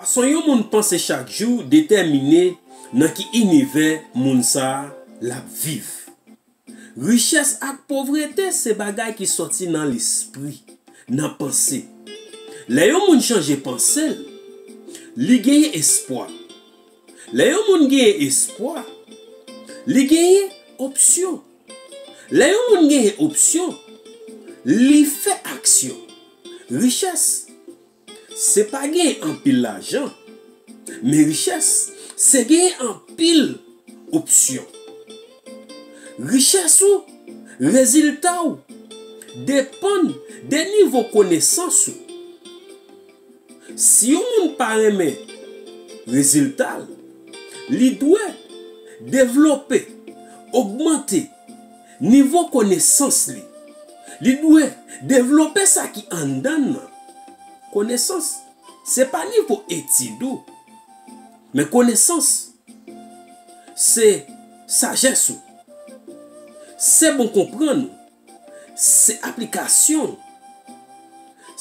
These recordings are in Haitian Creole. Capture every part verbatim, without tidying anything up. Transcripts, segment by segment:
Fason yon moun panse chak jou detèmine nan ki inivè moun sa a l ap viv. Richès ak povrete se bagay ki sòti nan lespri, nan panse. Lè yon moun chanje panse l, li genyen espwa. Lè yon moun genyen espwa, li genyen opsyon. Lè yon moun genyen opsyon, li fè aksyon. Richès, se pa genyen anpil lajan, men richès, se genyen anpil opsyon. Richès ou, rezilta w, depann de nivo konesans ou. Si yon moun pa renmen rezilta l, li dwe devlope, ogmante nivo konesans li. Li dwe devlope sa ki anndan l nan. Konesans, se pa nivo etid ou, men konesans, se sajès ou. Se bon konprann ou. Se aplikasyon w.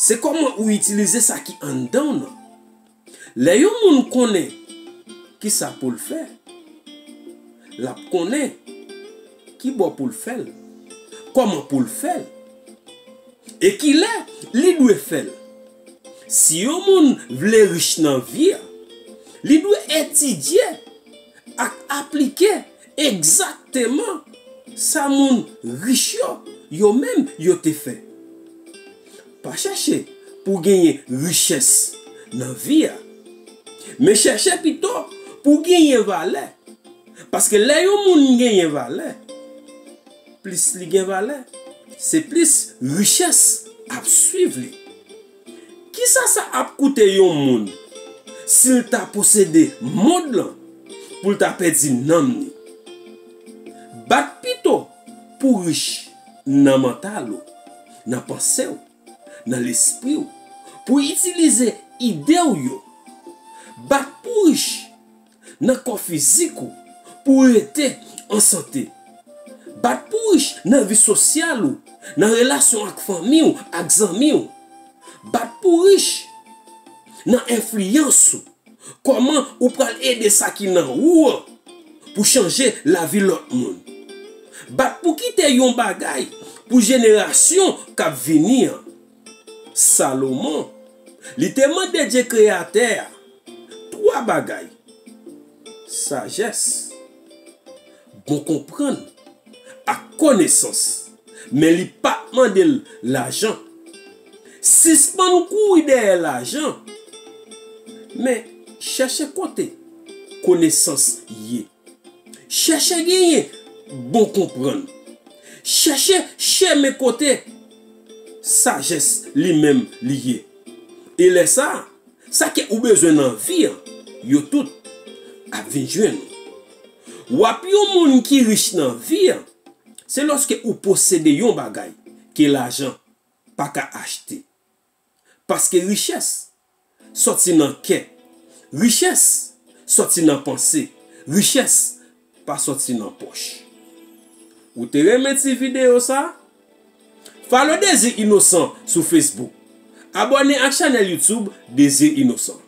Se kòman ou itilize sa ki anndan w nan. Lè yon moun konnen ki sa pou l fè, l ap konnen ki bò pou l fè l, kòman pou l fè l, e kilè li dwe fè l. Si yon moun vle rich nan vi a, li dwe etidye ak aplike egzakteman sa moun rich yo, yo menm, yo te fè. Pa chèche pou w genyen richès nan vi a, men chèche pito pou w genyen valè. Paske lè yon moun genyen valè, plis li gen valè, se plis richès ap swiv li. Kisa sa ap koute yon moun si l ta posede mond lan pou l ta pèdi nanm ni? Bat pito pou w rich nan mantal ou, nan panse w, nan lespri w, pou w itilize ide w yo. Bat pou w rich nan kò fizik ou pou w rete an sante. Bat pou w rich nan vi sosyal ou, nan relasyon ak fanmi w, ak zanmi w. Bat pou w rich nan enfliyans ou. Kòman ou pral ede sa ki nan ou an pou chanje lavi lòt moun? Bat pou kite yon bagay pou jenerasyon k ap vini an. Salomon, li te mande Dye Kreyatè a twa bagay: sajès, bon konprann ak konesans, men li pa t mande l lajan. Sispann kouri dèyè lajan, men chèche kote konesans ye. Chèche genyen bon konprann. Chèche chemen kote sajès li menm li ye. E lè sa a, sa ke ou bezwen nan vi an, yo tout ap vin jwenn ou. W ap yon moun ki rich nan vi an, se lòske ou posede yon bagay ke lajan pa ka achte. Paske richès sòti nan kè. Richès sòti nan panse. Richès pa sòti nan pòch. Ou te renmen ti videyo sa? Follow Désir Innocent sou Facebook. Abòne ak chanèl YouTube Désir Innocent.